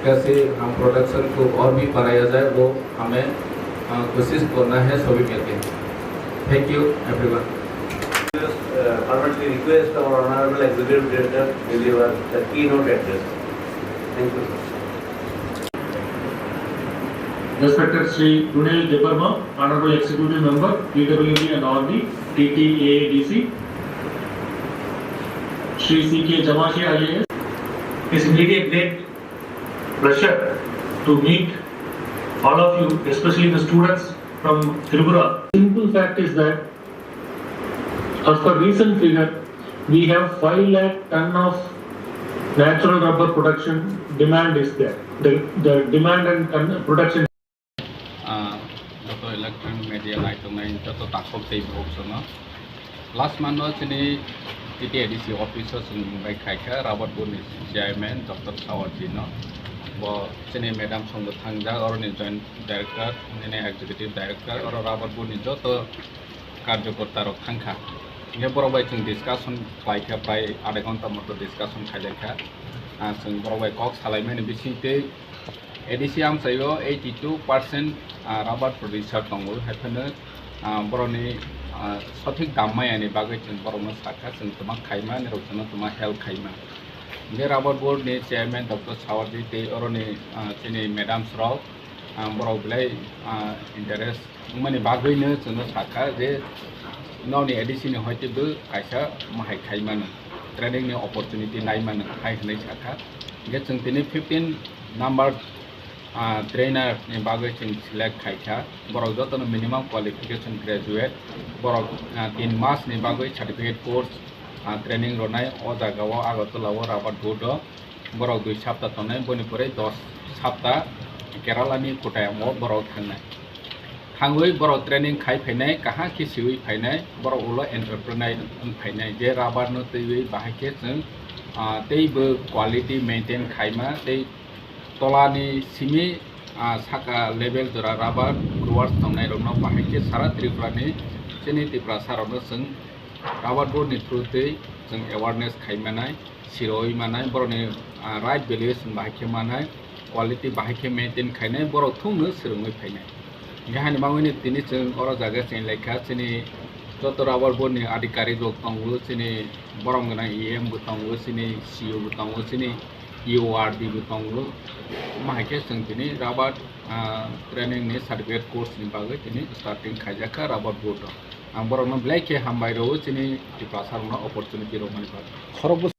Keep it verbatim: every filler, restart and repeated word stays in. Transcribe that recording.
से हम प्रोडक्शन को और भी बढ़ाया जाए, वो हमें, अ, कोशिश करना है सभी मिलके। Thank you everyone. Uh, fervently request our Honorable Executive Director deliver the keynote address. Thank you. Respected Shri Runil Debbarma, Honorable Executive Member, P W D and R D, T T A A D C, Shri C K Jamashe, I A S. It's really a great pleasure to meet all of you, especially the students from Tripura. Simple fact is that, as per recent figure, we have five lakh ton of natural rubber production demand is there. The, the demand and con-, production. Ah, joto electronic media naitongnai joto takhuk tei bukhuk sono. Last month no chini T T A D C office o chwng bai khaikha Rabat board ni chairman Doctor Sawarji no. Bo chini madam songbo thangjak, oro ni joint director, nini executive director, oro Rabat board ni joto karjokorta rok thangkha. Hingke borok bai chwng discussion khlaikha, prai adha ghonta moto discussion khailaikha. Ah, chwng borok bai kok salaimani bisingtwi A D C amchaio eighty two percent, ah, rubber producer tongo, hai phano, ah, borokni, ah, sothik dam mayani bagwi chwng borokno sakha, chwng twma khaima, nirok chwngno twma help khaima. Hingke rubber board ni chairman Doctor Sawarji tei oroni, ah, chini madams rok, ah, borok belai, ah, interest wngmani bagwino chwngno sakha je nokni A D C ni hoite bo kaisa mahai khai mano, training ni opportunity nai mano hai hwnwi sakha. Hingke chwng tini fifteen number, ah, trainer ni bagwi chwng select khaikha. Borok jotono minimum qualification graduate. Borok, ah, tin mas ni bagwi certificate course, ah, training rwnai o jaga o Agartala o Rabat board o. Borok dui sapta tongnai, boni pore dos sapta Kerala ni Kottayam o borok thangnai. Thangwi borok training khai phainai, kaham khe siwi phainai, borok ulo entrepreneur wng phainai, je rubber no twiwi bahai khe chwng, ah, tei bo quality maintain khaima, tei tola ni simi, ah, saka level jora rubber growers tongnai rokno bahai khe sara Tripura ni chini Tiprasa rokno chwng rubber board ni through twi chwng awareness khai manai. Siroi manai, borokni, ah, right valuation bahai khe manai, quality bahai khe maintain khainai, borok thungno swrwngwi phainai. Hingkhe haini bagwino tini chwng oro jaga chenglaikha, chini joto rubber board ni adhikarik rok tongo, chini borom gwnang E M bo tongo, chini C E O bo tongo, chini E O R D bo tongo. Omo hai khe chwng tini rubber, ah, training ni certificate course ni bagwi tini starting khaijakha rubber board o. Ang borokno belai khe hambai rwo chini Tiprasa rokno opportunity rwmani bagwi. Khorokbwswk